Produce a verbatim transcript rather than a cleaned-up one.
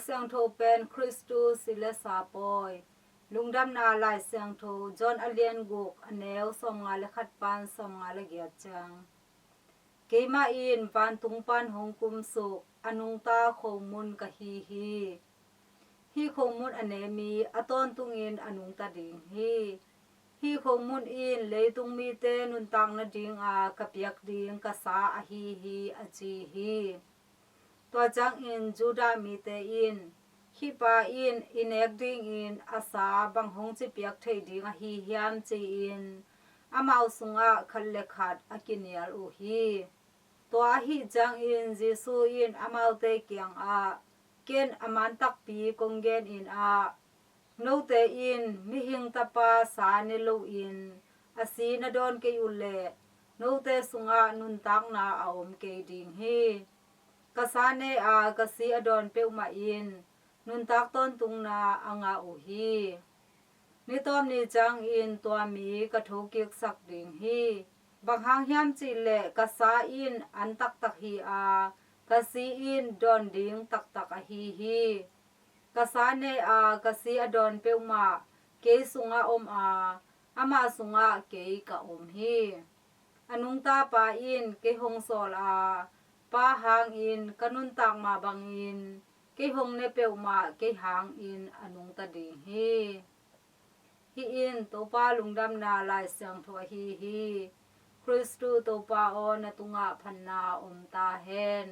Siangtho pen Khristu si le sa pawi. Lungdamna Lai Siangtho, John a lian guk, a neu sawmnga le khat pan sawmnga le giat ciang. Keimah in vantung pan hong kumsuk a nungta khomun ka hi hi. Hih khomun a ne mi a tawntungin a nungta ding hi. Hih khomun in leitung mite nuntak nadinga ka piak ding ka sa ahi hi, a ci hi. Tua ciangin Judah mite in, "Hih pa in i nek dingin a sa bang hong ci piak thei ding ahi hiam?" ci-in amau sungah khat le khat a kinial uh hi. Tua ahih ciangin Jesu in amaute kiangah, "Ken a man takpi kong genin ah, note in Mihing Tapa sa ne loin a si na dawn kei uh leh, note sungah nuntakna a om kei ding hi. Ka sa ne a, ka si a dawn peuhmah in nuntak tawntungna a ngah uh hi. Ni tawp ni ciangin tua mi ka thokiksak ding hi. Bang hang hiam cih leh ka sa in an taktak hi a, ka si in dawn ding taktak ahi hi. Ka sa ne a, ka si a dawn peuhmah kei sungah om a, amah sungah kei ka om hi. A nungta Pa in kei hong sawl a, Pa hangin ka nuntak mah bangin kei hong ne peuhmah kei hangin a nungta ding hi." Hih in Topa Lungdamna Lai Siangtho ahi hi. Khristu Topa aw, na tungah phatna om ta hen.